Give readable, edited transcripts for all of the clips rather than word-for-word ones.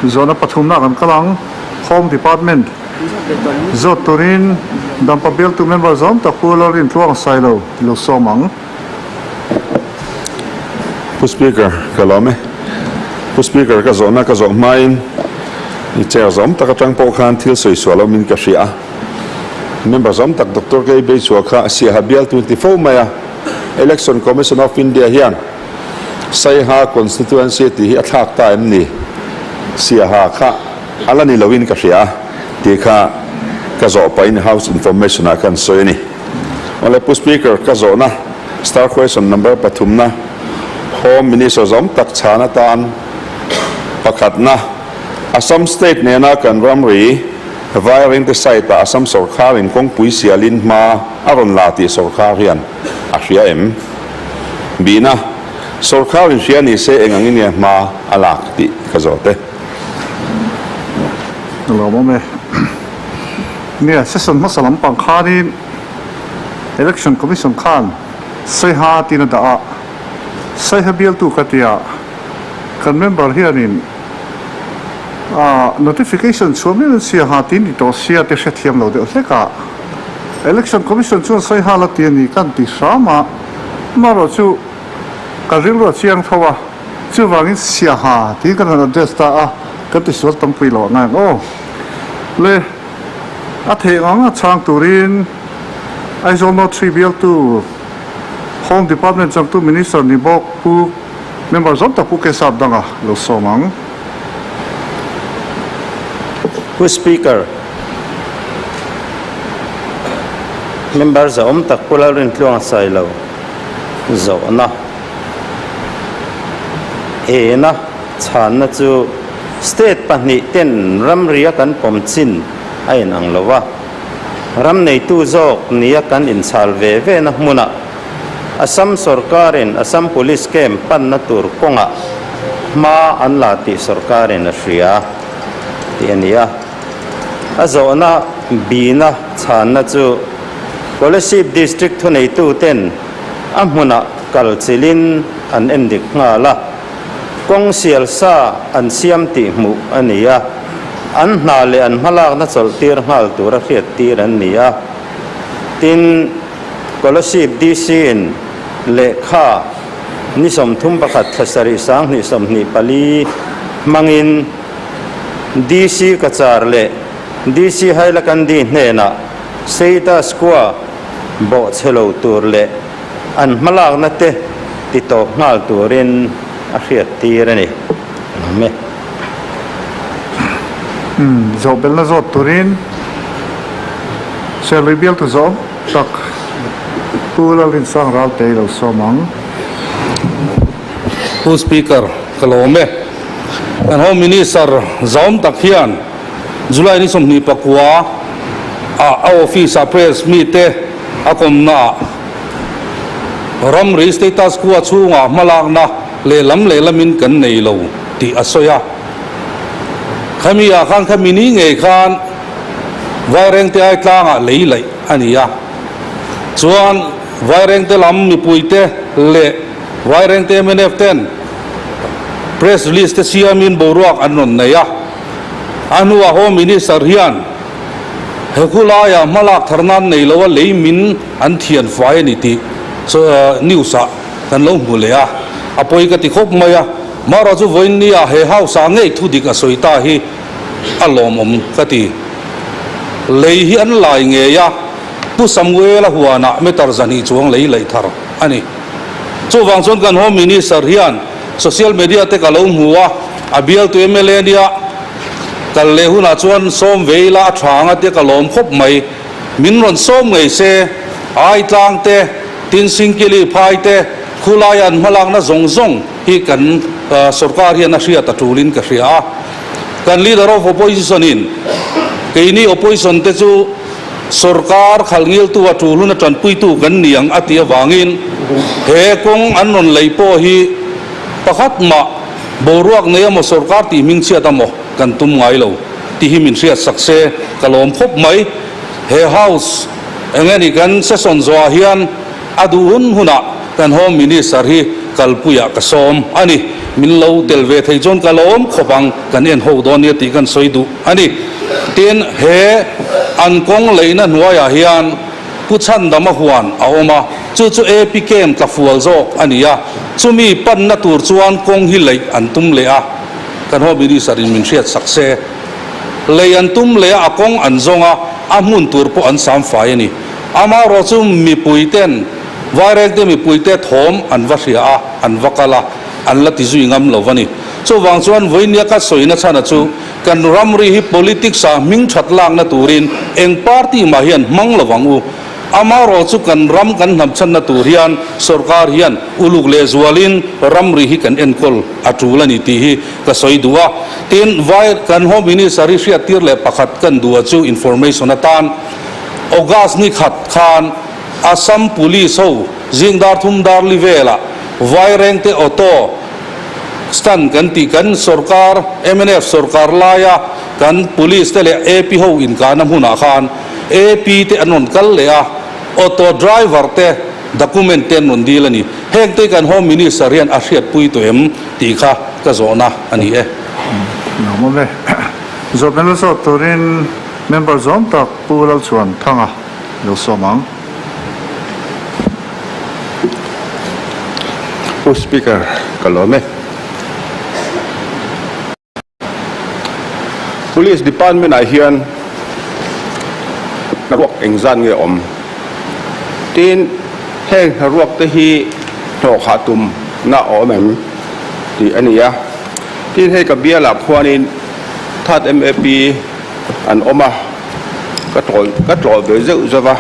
Zawhna pathumna kan kal ang. Home Department zawt turin Dampa bialtu member zawm tak Pu Lalrintluang Sailo lo sawm ang. Pu Speaker, ka lawm e. Pu Speaker, ka zawhna ka zawh hmain i chair zawm tak atang pawh khan thil sawi sual awmin ka hria a. Member zawm tak Doctor Kei Beichhua kha a siaha bialtu in ti fo mai a. Election Commission of India hian Saiha Constituency tih hi a thlak ta em ni? Siaha kha a la ni loin ka hria a tih kha ka zawh pahin House Information ah khan sawi a ni. Awle Pu Speaker, ka zawhna Star Question number pathumna Home Minister zawm tak chhan atan pakhatna Assam State nena kan ramri Vairengte site ah Assam sawrkharin kawngpui sialin hma a rawn la tih sawrkhar hian a hria em? Bihna, Sawrkhar in hria ni se eng angin nge hma a lak tih ka zawt e. Ka lawm awm e. Nia, session hmasa lampang khanin Election Commission khan Saiha tiin a dah a, Saiha bialtu ka tia, kan member hianin notification chhuah miau in Siaha tiin ti tawh sia te hrethiam lo deuh hlek a, Election Commission chuan Saiha la ti a ni kan ti hram a, amaherawh chu ka rilru a chiang tho a, chuvangin Siaha tiin kan han address ta a, kan tisual tampui lo ang ang aw. Le, a theih ang a chhang turin Aizawl North Three bialtu Home Department changtu Minister ni bawk Pu Member zawm tak Pu Kesap danga lo sawm ang. Pu Speaker, Member zahawm tak Pu Lalrintluanga Sailo zawhna ena chhanna chu State pahnih ten ramria kan pawm chin a inang lo a, ram neitu zawk nia kan inchhal ve ve na hmunah Assam sorkarin Assam Police Camp panna tur kawngah hma an la tih sorkarin a hria tih a ni a. A zawhna bina chhanna chu Kolasib District thuneituten a hmunah kal chilhin an endik nghal a, kawng sial sa an siam tih hmuh a ni a, an hna leh an hmalakna chawlhtir nghal tura hriattir an ni a. Tin, Kolasib DC-in lehkha ni 31 thla sarih 20 24 hmangin DC Cachar leh DC Hailakandi hnenah Status Quo bawhchhe lo tur leh an hmalakna te ti tawp nghal turin a hriattir a ni. Amen. Umm, zawhbelna zawt turin Serlui bialtu zawh tak Pu Lalrinsang Ralte i lo sawm ang. Pu Speaker, ka lawm e. Kan Home Minister zawm tak hian July ni 29 ah a office ah press mite a kawmna ah ramri status quo chhungah hmalakna lehlam lehlamin kan nei lo tih a sawi a. Khami ah khan khami ni ngei khan Vairengte ai tlangah lei laih a ni a. Chuan Vairengte lam mipuite leh Vairengte mnf ten press release te siamin boruak an rawn nei a. A hnuah Home Minister hian he khulaiah hmalak thar nan nei lo a lei min an thian fai a ni tih news ah kan lo hmu leh a. A pawi ka ti khawp mai a. Mara chu vawiin nia he house ah ngei thu dik a sawi ta hi a lawmawm ka ti. Lei hi an lai ngei a, Pu Samuel-a huanah meter 200 chuang lei laih thar a ni. Chuvang chuan kan Home Minister hian social media te ka lo hmu a, a bialtu mla nia kal leh hunah chuan sawm ve ila a tha anga tia ka lawm khawp mai. Min rawn sawm ngei se, Aitlang te, Tinsingkili phai te, khulaia an hmalakna zawng zawng hi kan sorkar hian a hriat a tulin ka hria a. Kan Leader of Opposition in keini Opposition te chu sorkar khalngiltu a tul hun a tanpuitu kan ni ang a tih avangin he kawng an rawn lei pawh hi pakhat mah boruak nei emaw sorkar tih hmingchhiat emaw kan tum ngai lo tih hi min hriat sak se ka lawm khawp mai. He House eng nge ni kan session zawhah hian a duh hun hunah kan Home Minister hi kalpuiah ka sawm a ni. Min lo tel ve thei chuan ka lawm khawp ang, kan en ho dawn nia tih kan sawi duh a ni. Tin, he an kawng leihna hnuaiah hian Pu Chhandama huan a awm a, chu chu AP Camp tla fual zawk a ni a, chumi panna tur chuan kawng hi leih an tum leh a, kan Home Minister in min hriat sak se. Lei an tum leh a, a kawng an zawng a, a hmun tur pawh an sam fai a ni. Amaherawh chu mipui ten Vairengte mipuite thawm an va hria a, an va kal a, an la ti zui ngam lo a ni. Chuvang chuan vawinia ka sawina chhana chu kan ramri hi politics ah hming that lakna turin eng party mah hian hmang lo ang u. Amaherawh chu kan ram kan hnamchhanna tur hian sorkar hian uluk leh zualin ramri hi kan enkawl a tul a ni tih hi ka sawi duh a. Tin, vai kan Home Minister hi hriattir leh pakhat kan duh a chu information atan August ni khat khan Assam Police ho zing dar thum dar li velah Vairengte Auto Stand kan tih kan sorkar mnf sorkar laia kan Police te leh AP ho inkahna hmunah khan AP te an rawn kal leh a, Auto driver te document te an rawn dil a ni. Heng te kan Home Minister hian a hriatpui tawh em tih kha ka zawhna a ni e. Nuam awm e. Zawhna la zawt turin member zawm tak Pu Lalchhuanthanga lo sawm ang. Pu Speaker, ka lawm e. Police Department ah hian hnaruak engzat nge awm? Tin, heng hnaruak te hi hnawhkhah tum na a awm em tih a ni a. Tin, hei ka bialah khuanin Third MAP an awm a. Ka tlawh ka tlawh ve zeuh zeuh a,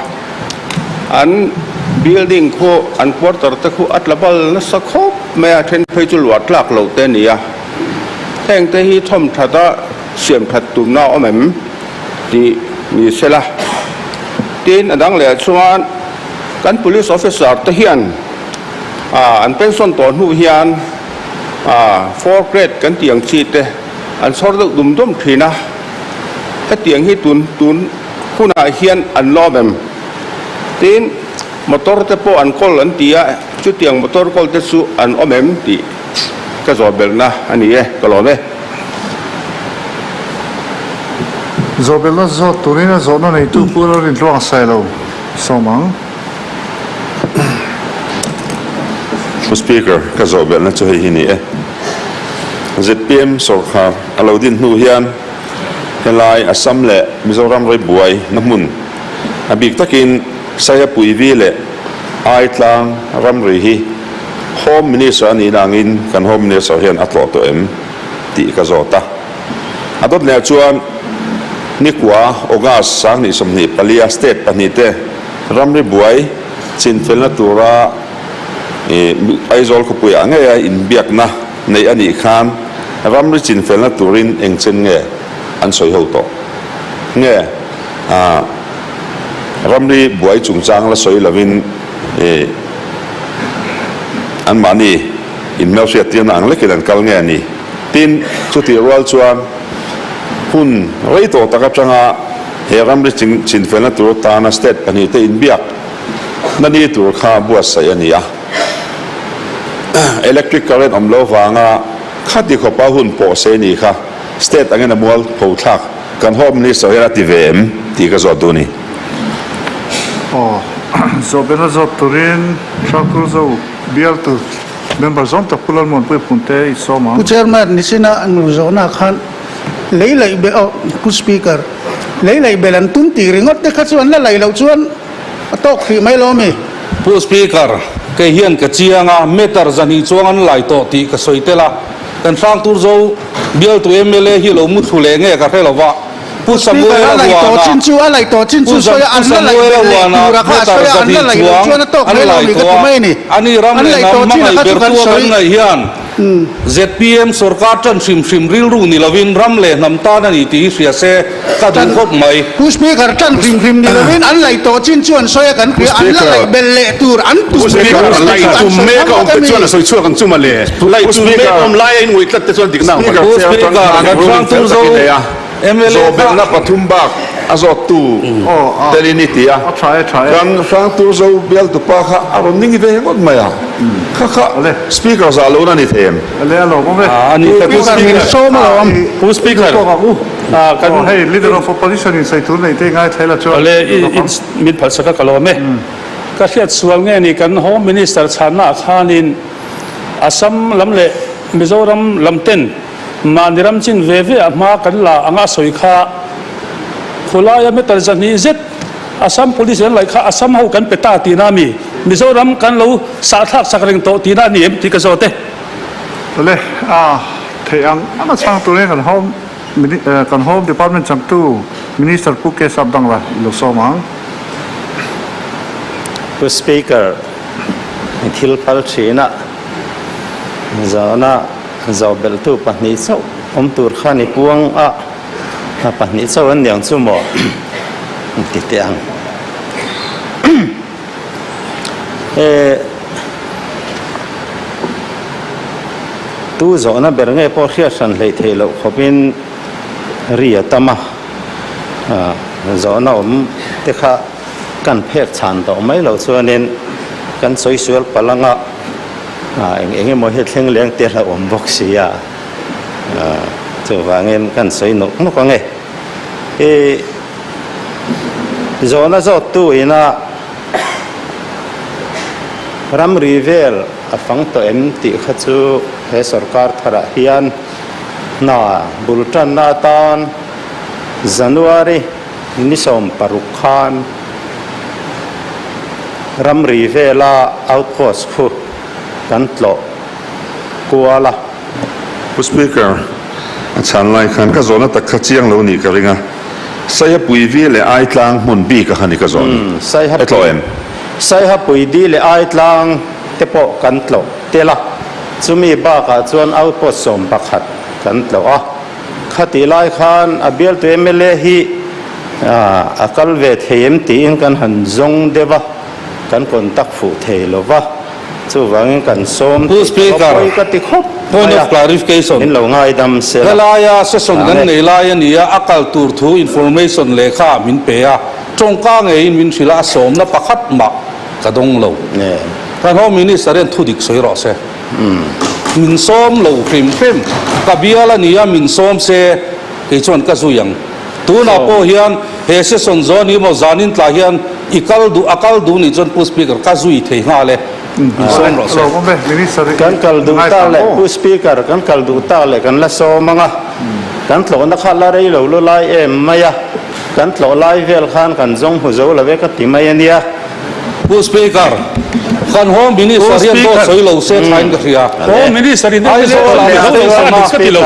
an building khu an quarter te khu a tla bal nasa khawp mai a, then phei chu luah tlak loh te a ni a, heng te hi thawm that a siam that tumna a awm em tih ni sela. Tin a dang leh chuan kan police officer te hian ah an pension tawh hnu hian ah four grade kan tih ang chi te an chhawr deuh dum dum thin a. Hetiang hi tun tun hunah hian an lawm em? Tin, motor te pawh an kawl an ti a, chutiang motor kawl te chu an awm em tih ka zawh belhna a ni e, ka lawm e. Zawh belhna zawt turin a zawhna neitu Pu Lalrintluang Sailo sawm ang. Pu Speaker, ka zawh belhna chu hei hi ni e. Zpm sawrkhar a lo din hnu hian helai Assam leh Mizoram rei buai na hmun a bik takin Saihapuivi leh Aitlang ramri hi Home Minister a nihna angin kan Home Minister hian a tlawh tawh em tih ka zawt a. A dawt leh chuan nikua August 2024 a state pahnihte ramri buai chinfelna tura Aizawl khawpuiah ngeia inbiakna neih a nih khan ramri chinfelna turin eng chen nge an sawi ho tawh? Nge ramri buai chungchang la sawi lovin anmahni inhmelhriattirna ang lekin an kal nge a ni? Tin, chutih rual chuan hun rei tawh tak atanga he ramri chinfelna tur atana state pahnihte inbiak Na ni tur kha buatsaih a ni a, electric current awm lo vanga khati khawpa hun pawh sei ni kha state angin a mual pho thlak kan Home Minister hian a ti ve em tih ka zawt duh a ni. Aw, zawhbelna zawt turin Hrangturzo bialtu member zawm tak Pu Lalmuanpuia Punte i sawm ang. Pu Chairman, nichina nu zawhna khan lei laih be, aw Pu Speaker, lei laih bel an tum tih ringawt te kha chu an la laih loh chuan A tawk hrih mai lo mi? Pu Speaker, kei hian ka chiang a, meter zahnih chuang an lai tawh tih ka sawi tel a, kan Hrangturzo bialtu mla hi lo mu thlu leh nge ka hre lo va, Pu Samuela huana Pu Samuela huana meter zahnih chuang an lai tawh a, ani ram leh hnam hmangaih bertu a kan ngaih hian Zpm sorkar tan hrim hrim rilru ni lovin ram leh hnam tan a ni tih hi hria se ka duh khawp mai. Pu Speaker, tan hrim hrim ni lovin an laih tawh chin chu an sawi a kan hria, an la laih belh leh tur an tum Pu Speaker, laih tum mek a awm te chuan a sawi chhuak ang chu mawle. Laih tum mek a awm lai a inngawih tlat te chuan dikna ang mawle. Pu Speaker, kan hrang tur zo mla kha. Zawhbelhna pathum bak. A zawttu telin i ti a, kan Hrangturzo bialtupa kha a rawn ning ve ngawt mai a, kha kha Speaker zah lohna a ni thei em? Pu Speaker, min phalsak a ka lawm e. Ka hriat sual nge ni kan Home Minister chhanna ah khanin Assam lam leh Mizoram lam ten Mahni ram chin ve ve ah hma kan la anga a sawi kha khulaia meter 200 zet Assam Police an laih kha Assam ho kan pe ta tihna a mi? Mizoram kan lo sahthlak sak reng tawh tihna a ni em tih ka zawt e. Le a theih ang ang a chhang turin kan Home kan Home Department changtu Minister Pu K Sapdangla i lo sawm ang. Pu Speaker, i thil phal thin a, zawhna Zobeltu pahnih chauh awm tur khan i puang a, a pahnih chauh an niang chu maw? Ti teh ang. E, tu zawhna ber nge pawh hriat hran hleih theih loh khawpin ri a tam a, zawhna awm te kha kan phek chhan tawh mai loh chuanin kan sawi sual palh anga, Eng eng emaw hi thleng leng te hlauh awm bawk si a, chuvangin kan sawi nawk nawk ang e. I zawhna zawttu ina ramri vel a fang tawh em tih kha chu he sorkar tharah hian hna bul tanna atan January ni 16 khan ramri vela outpost khu kan tlawh kual a. Pu Speaker, a chhan lai khan ka zawhna tak kha chiang lo nih ka ring a, Saihapui vi leh Aitlang hmun bik a kha ni ka zawh ni. E tlawh em? Saihapui di leh Aitlang te pawh kan tlawh tel a, chumi bakah chuan outpost 11 kan tlawh a. Khatih lai khan a bialtu mla hi a kal ve thei em tiin kan han zawng deuh a, kan contact fuh thei lo va, chuvangin kan sawm Pu thei ta Speaker, pawi ka ti khawp point mai of a, clarification. min lo ngaidam se la. Helaia session Tang kan e. nei lai a ni a, a kal tur thu information lehkha min pe a, tawngka ngeiin min hrilh a, a sawmna pakhat mah ka dawng lo. Kan Home Minister hian thudik sawi rawh se. Min sawm lo hrim hrim. Ka bial a nia min sawm se kei chuan ka zui ang. Tunah pawh hian he session zawn hi maw zanin tlah hian i kal duh a kal duh nih chuan Pu Speaker ka zui thei nghal e. Min sawm rawh se. Kan kal duh tak leh Pu Speaker kan kal duh tak leh kan la sawm ang a. Kan tlawhna kha la rei lo lu lai em mai a. Kan tlawh lai vel khan kan zawng hmu zo lo e ka ti mai a nia. Pu Speaker, kan Home Minister hian dawt sawi lo se thain ka hria. Home Minister in Aizawl ah Mizo in sa dik ka ti lo.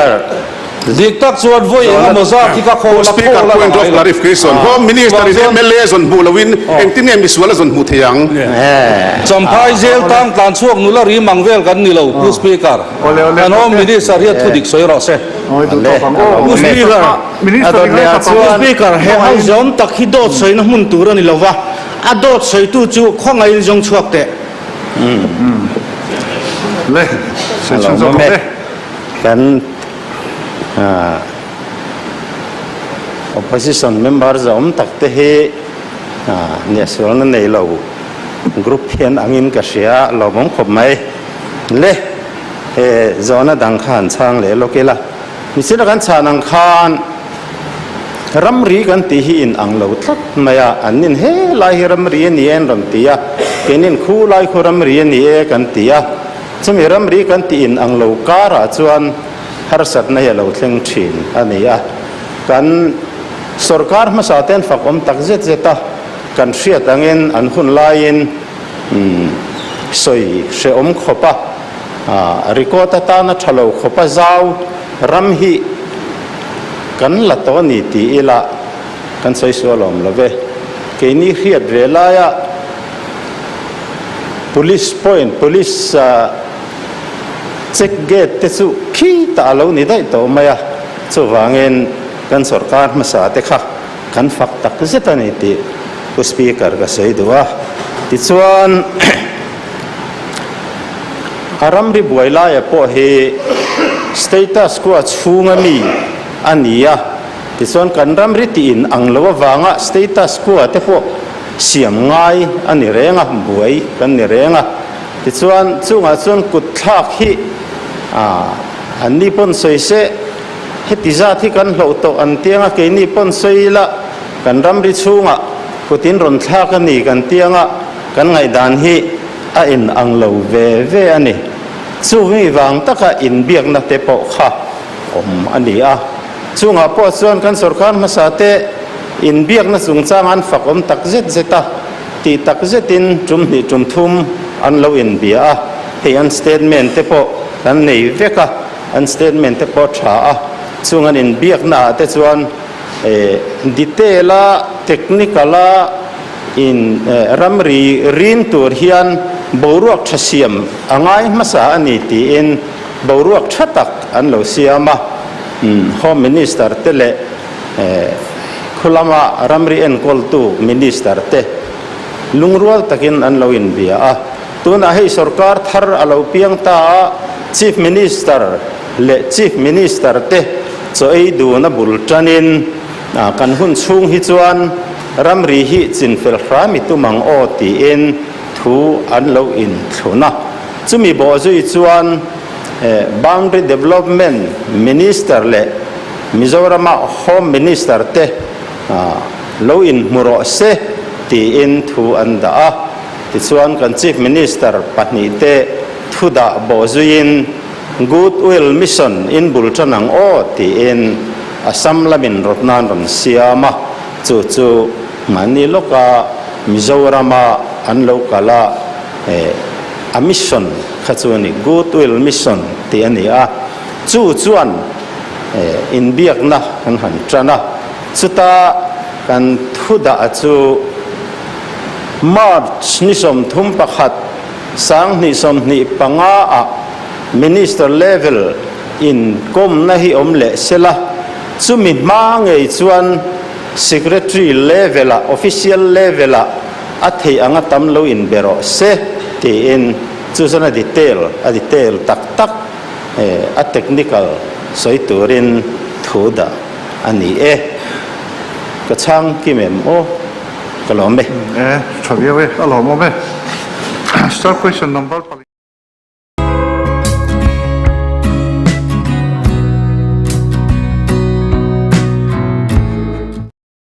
Dik tak chuan vawi eng emaw zat hi ka khawl a Pu Speaker, khawl a point of ngai lo. clarification, Home Minister in mla zawn hmuh loin engtin nge misual a zawn hmuh thei ang? Champhai zel tang tlan chhuak nula rim ang vel kan ni lo, Pu Speaker. Kan Home Minister hian thu dik sawi rawh se. Pu Speaker, A dawt leh ah chuan. Speaker, he ho zawm tak hi dawt sawina hmun tur a ni lo va, a dawt sawitu chu khawngaihin zawng chhuak teh. Le, sawi chhun zawk ang le. Kan opposition member zawm tak te hi niahsualna nei lo group hian angin ka hria, lawmawm khawp mai. Le, he zawhna dang kha han chhang leh lawk ila. Michina kan chhan ang khan ramri kan tih hi in ang lo tlat mai a, an nin he lai hi ramri a ni e an rawn ti a, keinin khu lai khu ramri a ni e kan ti a, chumi ramri kan tih in ang lo karah chuan harsatna hi a lo thleng thin a ni a. Kan sorkar hmasa te an fak awm tak zet zet a, kan hriat angin an hun laiin sawi hrehawm khawp a. Record atana tha lo khawp a zau ram hi kan la tawh a ni ti ila kan sawi sual awm lo ve. Keini hriat ve laia Police point, Police check gate te chu khitah a lo ni daih tawh mai a, chuvangin kan sorkar hmasa te kha kan fak tak zet a ni tih Pu Speaker ka sawi duh a. Tichuan. A ramri buai laia pawh hi status quo chhunga mi a ni a. Tichuan kan ramri tih in ang lo avanga status quo te pawh siam ngai a ni reng a, buai kan ni reng a. Tichuan chungah chuan kut thlak hi an ni pawn sawi se, heti zat hi kan hloh tawh an tiang a, keini pawn sawi ila kan ramri chhungah kut in rawn thlak a ni kan tiang a, kan ngaihdan hi a in ang lo ve ve a ni. Chumi vang taka inbiakna te pawh kha awm a ni a. Chungah pawh chuan kan sorkar hmasa te inbiakna chungchang an fak awm tak zet zet a, tih tak zetin tum hnih tum thum an lo inbia a, hei an statement te pawh kan nei vek a, an statement te pawh a tha a, chung an inbiakna ah te chuan detail a technical a in ramri rin tur hian boruak tha siam a ngai hmasa a ni tiin boruak tha tak an lo siam a, Home Minister te leh khulama ramri enkawltu Minister te lungrual takin an lo inbia a. Tunah hei sorkar thar a lo piang ta a, Chief Minister leh Chief Minister te chaw ei dun a bul tanin kan hun chhung hi chuan ramri hi chinfel hram i tum ang aw tiin thu an lo inthlun a. Chumi bawhzui chuan Boundary Development Minister leh Mizorama Home Minister te lo inhmu rawh se tiin thu an dah a. Tichuan kan Chief Minister pahnihte thu dah bawhzuiin Goodwill Mission in bul tan ang aw tiin Assam lamin rawtna an rawn siam a, chu chu mahni lawka Mizorama an lo kal a. A mission kha chu a ni, Goodwill Mission tih a ni a, chu chuan inbiakna kan han tan a, chuta kan thu dah chu March ni 31, 2025 ah Minister level inkawmna hi awm leh sela, chumi hma ngei chuan Secretary level ah, official level ah, A theih anga tam lo inbe rawh se tiin chu chuan a detail a detail tak tak a technical sawi turin thu dah a ni e. Ka chhang kim em aw? Ka lawm e. E, tha viau e, a lawmawm e. Star question number.